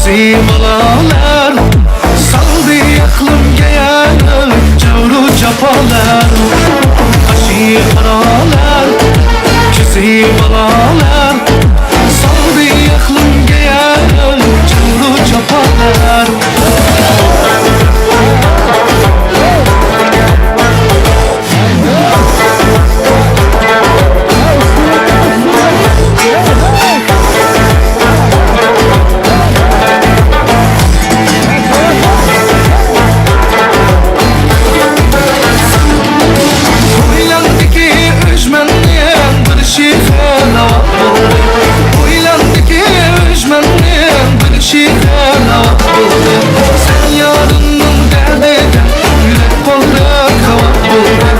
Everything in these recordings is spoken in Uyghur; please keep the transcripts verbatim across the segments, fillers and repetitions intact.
بالالار، سالدى ئەقلىمگە يەنە جەۋرۇ جاپالار. قاشى قارالار، كۆزى بالالار، سالدى ئەقلىمگە يەنە جەۋرۇ جاپالار. ئويلاندىكى ئۆچمەننىڭ بىر شېخى ناۋات بولدى. ئويلاندىكى ئۆچمەننىڭ بىر شېخى ناۋات بولدى. سەن يارىمنىڭ دەردىگە يۈرەك قالدى كاۋاپ بولدى.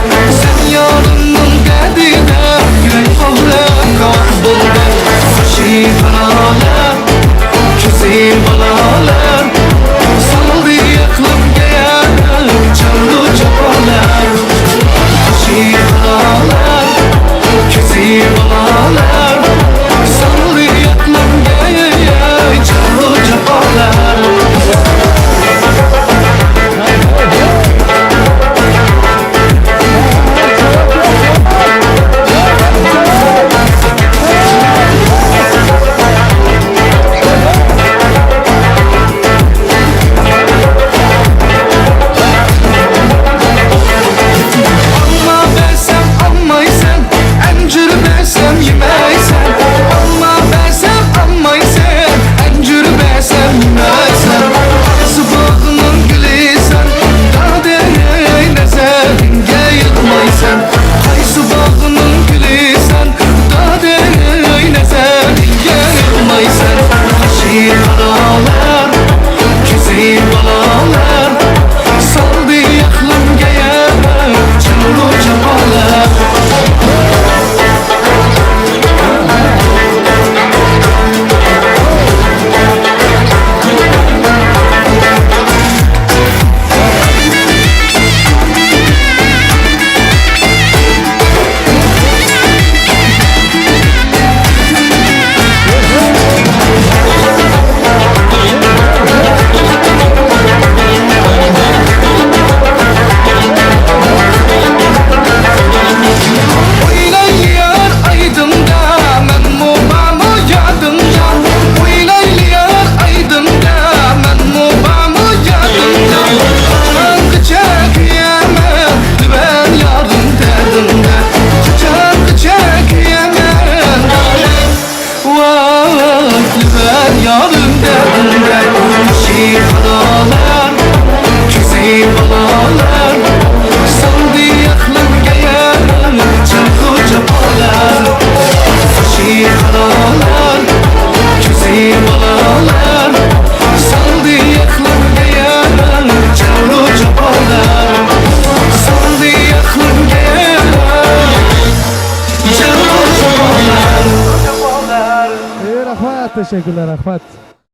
سەن يارىمنىڭ دەردىگە يۈرەك قالدى كاۋاپ بولدى. قاشى قارالار، كۆزى بالالار، سالدى ئەقلىمگە يەنە جەۋرۇ جاپالار. قاشى قارالار، كۆزى بالالار، سالدى ئەقلىمگە يەنە جەۋرۇ جاپالار. ئالما بەرسەم ئالمايسەن، ئەنجۈر بەرسەم يېمەيسەن. ئالما بەرسەم ئالمايسەن، ئەنجۈر بەرسەم يېمەيسەن. قايسى باغنىڭ گۈلى سەن، دادەي، نەزەرىڭگە يىغمايسەن. قايسى باغنىڭ گۈلى سەن، دادەي، نەزەرىڭگە يىغمايسەن. قاشى قارالار، كۆزى بالالار، سالدى ئەقلىمگە يەنە جەۋرۇ جاپالار. ئوينايلى يار ئايدىڭدا، مەنمۇ بارمۇ يادىڭدا؟ ئوينايلى يار ئايدىڭدا، مەنمۇ بارمۇ يادىڭدا؟ قاچانغىچە كۆيەمەن دىلبەر يارىم دەردىڭدە؟ قاچانغىچە كۆيەمەن دىلبەر، ۋاي دىلبەر يارىم دەردىڭدە؟ قاشى قارالار، كۆزى بالالار، سالدى ئەقلىمگە يەنە جەۋرۇ جاپالار. قاشى قارالار، كۆزى بالالار، سالدى ئەقلىمگە يەنە جەۋرۇ جاپالار. سالدى ئەقلىمگە يەنە جەۋرۇ جاپالار. ئەي، رەھمەت، تەشەككۈرلەر، رەھمەت.